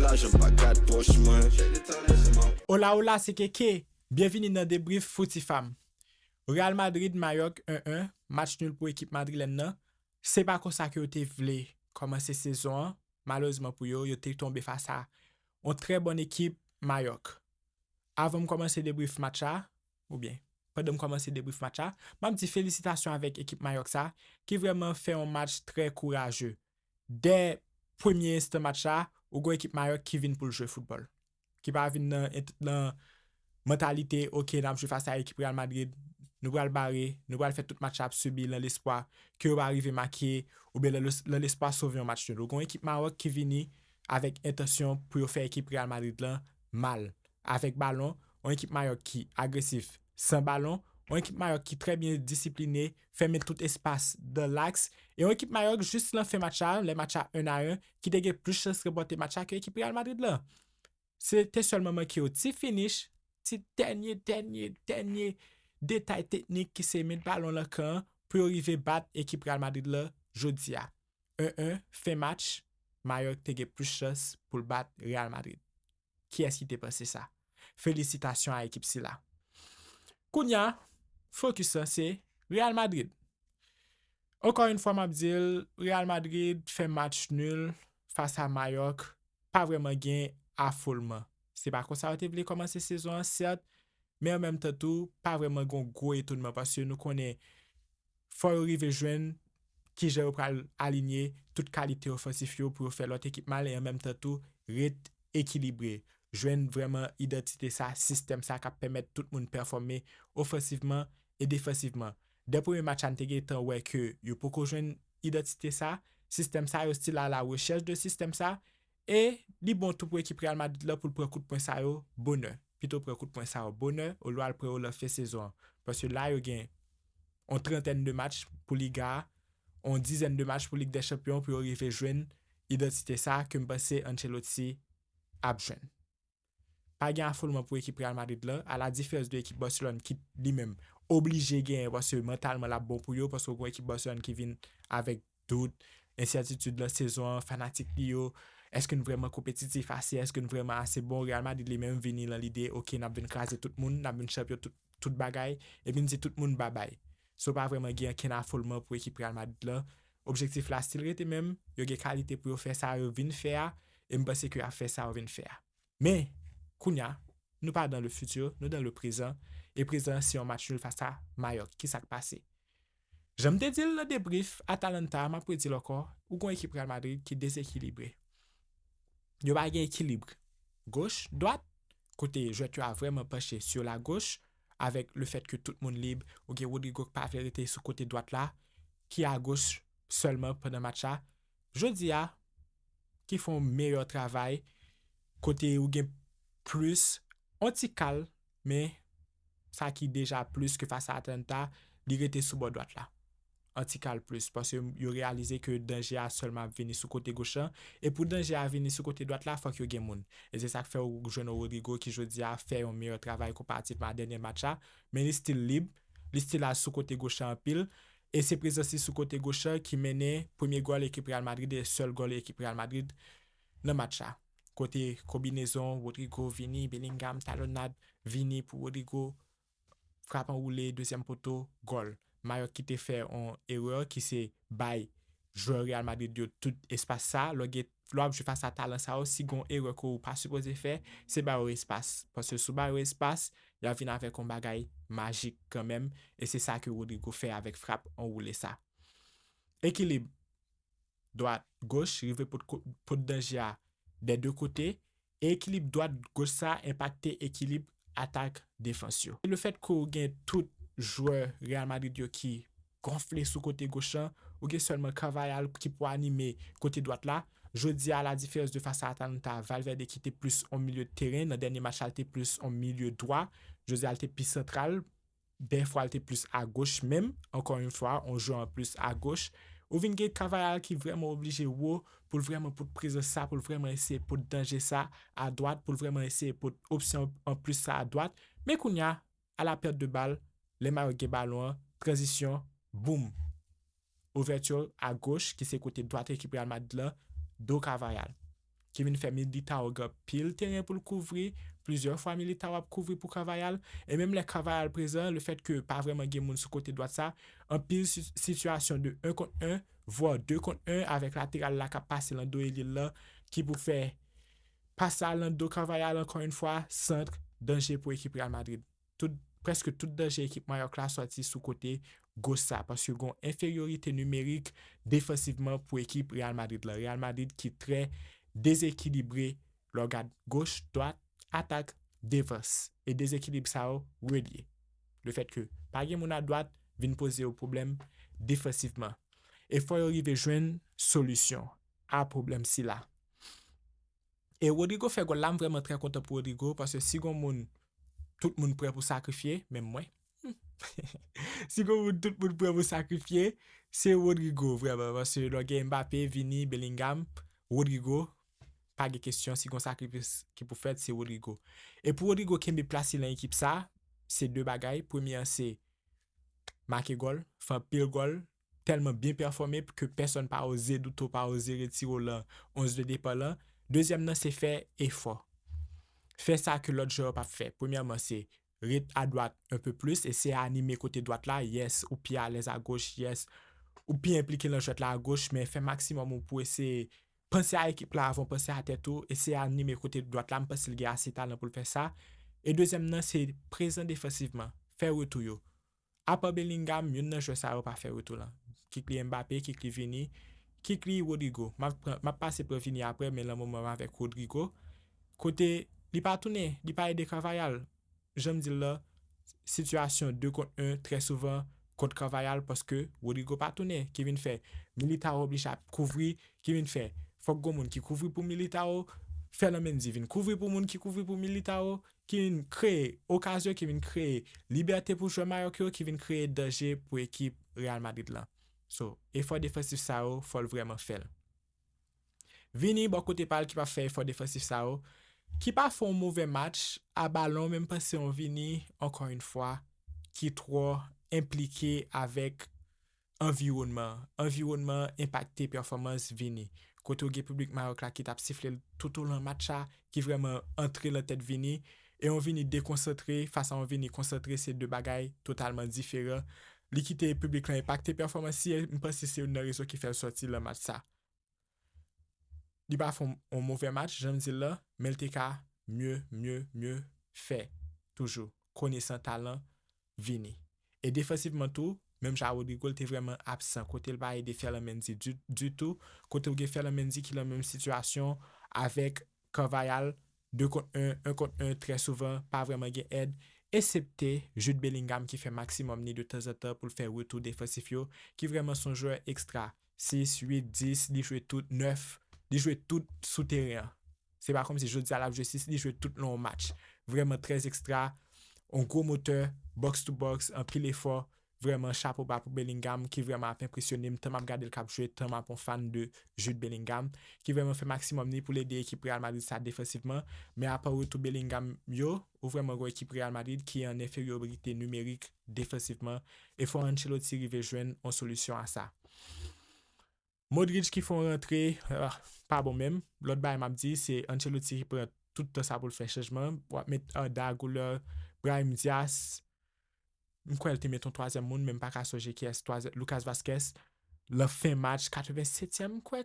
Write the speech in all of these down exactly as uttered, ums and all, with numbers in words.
Lajan pa gad pòch mwen. Hola, hola, se Keke. Byenvini nan Debrief Foutifam. Real Madrid, Mayòk, en en, match nul pou ekip madrilèn nan. Se pa konsa ke yo te vle kòmanse sezon an. Malerezman pou yo, yo te tonbe fas a yon trè bòn ekip, Mayòk. Avan m kòmanse debrief match la, oubyen pandan m kòmanse debrief match la, m ap di felisitasyon avèk ekip Mayòk sa, ki vrèman fè yon match trè kouraje. Dè premye enstan match la, ou gon ekip Mayòk ki vin pou l jwe foutbòl. Ki pa vin nan, nan mantalite, oke, n ap jwe fas a ekip Real Madrid, nou pral bare, nou pral fè tout match la ap sibi nan lespwa ke yo pa rive make, oubyen nan les- nan lespwa sove yon match nul. Ou gon ekip Mayòk ki vini avèk entansyon pou yo fè ekip Real Madrid lan mal. Avèk balon, yon ekip Mayòk ki agresif san balon, yon ekip Mayòk ki trè byen disipline, fèmen tout espas dan laks, e yon ekip Mayòk jis nan fen match la, lè match la en a en, ki te gen plis chans ranpòte match la ke ekip Real Madrid lan. Se te sèlman manke yo ti finish, ti dènye, dènye, dènye detay teknik ki se met balon lan kan pou yo rive bat ekip Real Madrid lan jodi a. En en, fen match, Mayòk te gen plis chans pou l bat Real Madrid. Kiyès ki te panse sa? Felisitasyon a ekip sila. Kounye a, fokis lan se Real Madrid. Ankò yon fwa, m ap di l, Real Madrid fè match nul fas a Mayòk, pa vrèman gen afolman. Se pa konsa yo te vle kòmanse sezon an, sèt, men an menm tan tou, pa vrèman gen yon gwo etonman paske nou konnen fò yo rive jwenn kijan yo pral alinye tout kalite ofansif yo pou yo fè lòt ekip mal e an menm tan tou ret ekilibre. Jwenn vrèman idantite sa, sistèm sa k ap pèmèt tout moun pèfòme ofansivman e defansivman. Dè premye match la, n te gentan wè ke yo poko jwenn idantite sa, sistèm sa, yo still a la rechèch de sistèm sa, e li bon tou pou ekip Real Madrid la pou l pran kout pwen sa yo bonè. Pito pran kout pwen sa yo bonè, olye al pran yo lan fen sezon an. Paske la, yo gen yon trantèn de match pou Liga a, yon dizèn de match pou Lig dè Chanpyon pou yo rive jwenn idantite sa ke m panse Ancelotti ap jwenn. Pa gen afolman pou ekip Real Madrid la, a la diferans de ekip Barcelone ki li menm oblije genyen paske mantalman l ap bon pou yo, paske w gen ekip Barcelone ki vin avèk dout, ensètitid lan sezon an, fanatik li yo, èske n vrèman konpetitif ase, èske n vrèman ase bon? Real Madrid li menm vini lan lide, oke, n ap vin kraze tout moun, n ap vin chanpyon tout, tout bagay, epi n di tout moun babay. So pa vrèman gen ankenn afolman pou ekip Real Madrid lan. Objektif la still rete menm, yo gen kalite pou yo fè sa yo vin fè a, e m panse ke y ap fè sa yo vin fè a. Men, kounye a, nou pa dans le futur, nou dans le présent, e prezan se yon match nul fas a Mayòk. Kisa k pase? Jan m te di l nan debrief Atalanta a, m ap redi l ankò, ou gon ekip Real Madrid ki dezekilibre. Yo pa gen ekilib goch, dwat, kote jwèt yo a vrèman panche sou la goch, avèk le fèt ke tout moun lib, ou gen Rodrygo k pa vle rete sou kote dwat la, ki a goch sèlman pandan match la. Jodi a, ki fè yon meyè travay, kote ou gen plis, yon ti kal, men sa ki deja plis ke fas a Atalanta, li rete sou bò dwat la. Yon ti kal plis, paske yo reyalize ke danje a sèlman ap vini sou kote goch lan, e pou danje a vini sou kote dwat la, fòk yo gen moun. E se sa k fè ou jwenn yon Rodrygo ki jodi a fè yon meyè travay konparativman a dènye match la, men li still lib, li still al sou kote goch lan anpil, e se prezans li sou kote goch lan ki mennen premye gòl ekip Real Madrid e sèl gòl ekip Real Madrid nan match la. Kote konbinezon Rodrygo, Vini, Bellingham, talonnad, Vini pou Rodrygo, frap anwoule, dezyèm poto, gòl. Mayòk ki te fè yon erè ki se bay jwè Real Madrid yo tout espas sa, lè w gen, lè w ap jwe fas a talan sa yo, si gon erè ke w pa sipoze fè, se ba yo espas. Paske si w ba yo espas, y ap vin avèk yon bagay majik kanmenm, e se sa ke Rodrygo fè avèk frap anwoule sa. Ekilib dwat, goch, rive pot, pot danje a dè de kote, e ekilib dwat, goch sa enpakte ekilib atak, defans yo. Le fèt ke w gen tout jwè Real Madrid yo ki gonfle sou kote goch lan, ou gen sèlman Carvajal ki pou anime kote dwat la. Jodi a, la diferans de fas a Atalanta, Valverde ki te plis yon milye de teren, nan dènye match la, l te plis yon milye dwa. Jodi a, l te pi santral, dèfwa l te plis agoch menm, ankò yon fwa, yon jwè an plis agoch. Ou vin gen Carvajal ki vrèman oblije wo pou l vrèman pot prezans sa, pou l vrèman eseye pot danje sa adwat, pou l vrèman eseye pot opsyon an plis sa adwat. Men kounye a, a la pèt de bal, lè Mayòk gen balon an, tranzisyon, boum! Ouvèti agoch, ki se kote dwat ekip Real Madrid lan, do Carvajal. ki vin fè Militao gen pil teren pou l kouvri, plizyè fwa Militao ap kouvri pou Carvajal, e menm lè Carvajal prezan, le fèt ke pa vrèman gen moun sou kote dwat sa, anpil si- sitiyasyon de un kont un, vwa de kont un avèk lateral la k ap pase lan do elye l lan, ki pou fè pas sa lan do Carvajal ankò yon fwa, sant, danje pou ekip Real Madrid. Tout, prèske tout danje ekip Mayòk la sòti sou kote goch sa, paske gon enferyorite nimerik defansivman pou ekip Real Madrid la. Real Madrid ki trè dezekilibre lè w gad goch, dwat, atak, defans. E dezekilib sa yo relye. Le fèt ke pa gen moun a dwat vin poze yo pwoblèm defansivman. E fò yo rive jwenn solisyon a pwoblèm sila. E Rodrygo fè gòl la, m vrèman trè kontan pou Rodrygo, paske si gon moun, tout moun prè pou sakrifye, menm mwen. Si gon moun, tout moun prè pou sakrifye, se Rodrygo, vrèman, paske lè w gen Mbappé, Vini, Bellingham, Rodrygo, pa gen kesyon, si gon sakrifis ki pou fèt, se Rodrygo. E pou Rodrygo kenbe plas li lan ekip sa, se de bagay. Premye an, se make gòl, fè anpil gòl, tèlman byen pèfòme ke pèsonn pa oze doute w, pa oze retire w lan onz de depa lan. Dezyèm nan, se fè efò. Fè sa ke lòt jwè yo p ap fè. Premyèman, se ret adwat un peu plus, eseye anime kote dwat la, yes, ou pi alèz agoch, yes, ou pi enplike lan jwèt la agoch, men fè maksimòm ou pou eseye panse a ekip la avan w panse a tèt ou, eseye anime kote dwat la, m panse l gen ase talan pou l fè sa. E dezyèm nan, se prezan defansivman, fè retou yo. Apa Bellingham, youn nan jwè sa yo pa fè retou lan. Kik li Mbappé, kik li Vini, kik li Rodrygo. M ap pran, m ap pase pran Vini aprè, men lan moman m avèk Rodrygo. Kote li pa tounen, li pa ede Carvajal. Jan m di l la, sitiyasyon de kont un trè souvan kont Carvajal paske Rodrygo pa tounen, ki vin fè Militao oblije ap kouvri, ki vin fè fòk gon moun ki kouvri pou Militao, Ferland Mendy vin kouvri pou moun ki kouvri pou Militao, ki vin kreye okazyon, ki vin kreye libète pou jwè Mayòk yo, ki vin kreye danje pou ekip Real Madrid lan. So, efò defansif sa yo, fò l vrèman fè l. Vini, bò kote pa l, ki pa fè efò defansif sa yo, ki pa fè yon move match a balon, men m panse yon Vini, ankò yon fwa, ki twò enplike avèk anviwònman an. Anviwònman an enpakte pèfòmans Vini. Kote w gen piblik Mayòk la ki t ap sifle l toutolan match la, ki vrèman antre lan tèt Vini, e yon Vini dekonsantre fas a yon Vini konsantre, se de bagay totalman diferan. Li kite piblik lan enpakte pèfòmans li, e m panse se youn nan rezon ki fè l sòti lan match sa. Li pa fè yon, yon move match, jan m di l la, men l te ka mye, mye, mye fè toujou, konesan talan Vini. E defansivman tou, menm jan Rodrygo, l te vrèman absan, kote l pa ede Ferland Mendy di, ditou, kote w gen Ferland Mendy ki lan menm sitiyasyon avèk Carvajal, de kont un, un kont un, trè souvan, pa vrèman gen èd, esepte Jude Bellingham ki fè maksimòm ni de tanzantan pou l fè retou defansif yo, ki vrèman se yon jwè ekstra. Sis, uit, dis, li jwe tout, nèf, li jwe tout sou teren an. Se pa kòmsi jodi a l ap jwe sis, li jwe tout lan yon match. Vrèman trè ekstra, yon gwo motè, box to box, anpil efò, vrèman chapo ba pou Bellingham, ki vrèman ap enpresyone m, tan m ap gade l k ap jwe, tan m ap yon fan de Jude Bellingham, ki vrèman fè maksimòm li pou l ede ekip Real Madrid sa defansivman, men apa retou Bellingham yo, ou vrèman gon ekip Real Madrid ki an enferyorite nimerik defansivman, e fò Ancelotti rive jwenn yon solisyon a sa. Modric ki fè yon rantre, ah, pa bon menm. Lòt bagay m ap di, se Ancelotti ki pran tout tan sa pou l fè chanjman. W ap met Arda, Güler, Brahim Diaz. M kwè l te met yon twazyèm moun, men m pa ka sonje kiyès, twazyèm, Lucas Vazquez. Lan fen match, katrevensetyèm, m kwè.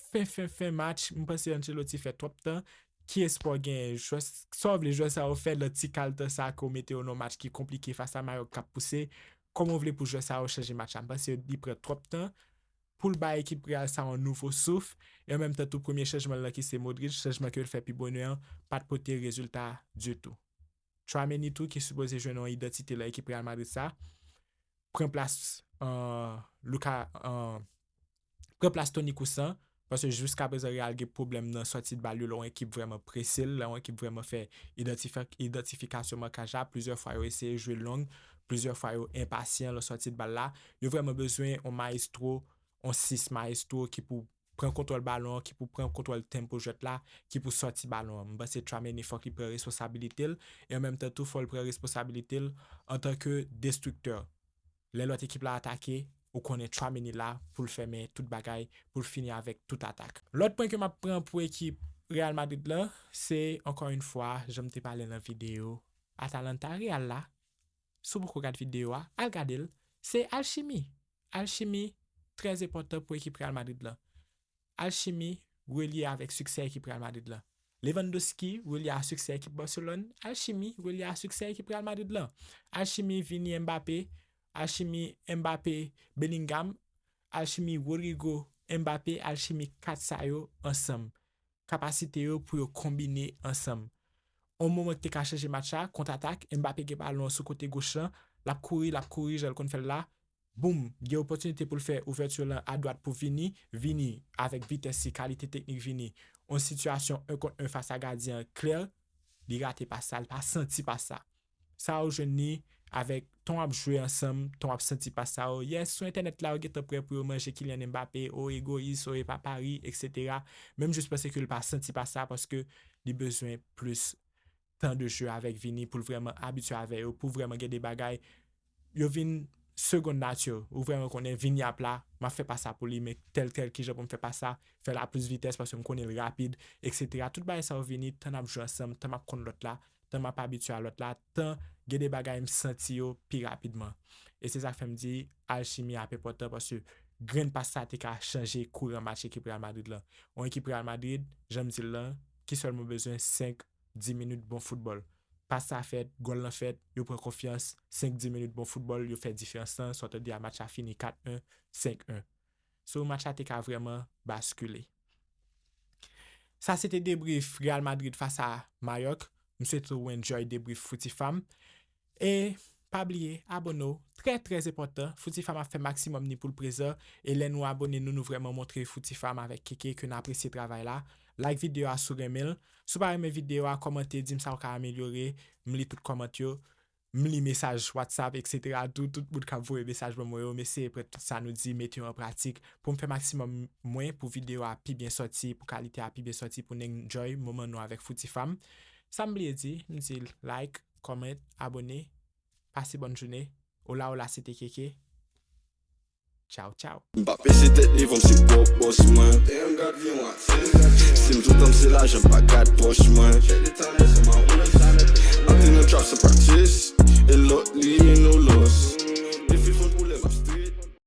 Fen, fen, fen match, m panse Ancelotti fè twòp tan. Ki espwa w genyen? Jwè, sa w vle jwè sa yo fè lan ti kal tan sa ke w mete yo nan yon match ki konplike fas a Mayòk k ap pouse? Kòman w vle pou jwè sa yo chanje match la? M panse li pran twòp tan pou l bay ekip Real sa yon nouvo souf. E an menm tan tou, premye chanjman l lan ki se Modric, chanjman ke l fè pi bonè an, pa t pote rezilta ditou. Tchouaméni tou ki sipoze jwenn yon idantite lan ekip Real Madrid sa, pran plas, euh, Luka, euh, pran plas Toni Kroos lan, paske jiskaprezan Real gen pwoblèm nan sòti de bal yo, lè yon ekip vrèman prese l, lè yon ekip vrèman fè idantifi-, idantifikasyon makaj la, plizyè fwa yo eseye jwe long, plizyè fwa yo enpasyan lè sòti de bal la. Yo vrèman bezwen yon mayestwo, yon sis mayestwo ki pou pran kontwòl balon an, ki pou pran kontwòl tempo jwèt la, ki pou sòti balon an. M panse Tchouaméni fòk li pran responsabilite l, e an menm tan tou fò l pran responsabilite l antanke destriktè. Lè lòt ekip la atake, ou konnen Tchouaméni la pou l fèmen tout bagay, pou l fini avèk tout atak. Lòt pwen ke m ap pran pou ekip Real Madrid la, se, ankò yon fwa, jan m te pale nan videyo Atalanta Real la, si w poko gad videyo a, al gade l, se alchimi. Alchimi trè enpòtan pou ekip Real Madrid la. Alchimi relye avèk siksè ekip Real Madrid la. Lewandowski relye a siksè ekip Barcelone. Alchimi relye a siksè ekip Real Madrid la. Alchimi Vini, Mbappé. Alchimi Mbappé, Bellingham. Alchimi Rodrygo, Mbappé. Alchimi kat sa yo ansanm. Kapasite yo pou yo konbine ansanm. On moman ki te ka chanje match la, kontratak, Mbappé gen balon sou kote goch lan, l ap kouri, l ap kouri, jan l konn fè l la. Boum, gen opòtinite pou l fè ouvèti lan adwat pou Vini. Vini, avèk vitès li, kalite teknik Vini, on sitiyasyon un kont un fas a gadyen an klè, li rate pas sa, li pa santi pas sa. Sa ou jwenn li avèk tan w ap jwe ansanm, tan w ap santi pas sa yo. Yes, sou entènèt la, yo gentan prè pou yo manje Kylian Mbappé, o egoyis, o e pa Paris, et cetera. Men m jis panse ke l pa santi pas sa paske li bezwen plis tan de jeu avèk Vini pou l vrèman abitye avè yo, pou vrèman gen de bagay, yo vin seconde nature. Ou vrèman konnen Vini ap la, m ap fè pas sa pou li, men tèl, tèl, kijan pou m fè pas sa, fè l a plis vitès paske m konnen l rapid, et cetera. Tout bagay sa yo vini, tan n ap jwe ansanm, tan m ap konn lòt la, tan m ap abitye a lòt la, tan gen de bagay m santi yo pi rapidman. E se sa k fè m di, alchimi ap enpòtan paske grenn pas sa te ka chanje kouran match ekip Real Madrid lan. On ekip Real Madrid, jan m di l lan, ki sèlman bezwen senk, dis minit bon foutbòl. Pas sa fèt, gòl lan fèt, yo pran konfyans, senk, dis minit bon foutbòl, yo fè diferans lan, sa w tande a match la fini kat en, senk en. So, match la te ka vrèman baskile. Sa se te debrief Real Madrid fas a Mayòk. M swete w enjoy debrief Fouti Fam. E pa bliye, abòne w. Trè, trè enpòtan. Fouti Fam ap fè maksimòm ni pou l prezan. E lè nou abòne, nou, nou vrèman montre Fouti Fam avèk Keke ke n apresye travay la. Like videyo a si w renmen l. Si w pa renmen videyo a, kòmante, di m sa w ka amelyore. M li tout kòmant yo. M li mesaj WhatsApp, et cetera. Tou, tout moun k ap voye mesaj ban mwen yo, m eseye pran tout sa nou di, mete yo an pratik pou m fè maksimòm mwen, pou videyo a pi byen sòti, pou kalite a pi byen sòti, pou n enjoy moman nou avèk Fouti Fam. Sa m bliye di, m di like, comment, abòne, pase bòn jounen. Ola, ola, se te Keke. Tchaw, tchaw. M pa peze tèt devan m se pwòp bòs mwen. Si m toutan m se lajan m pa gad pòch mwen.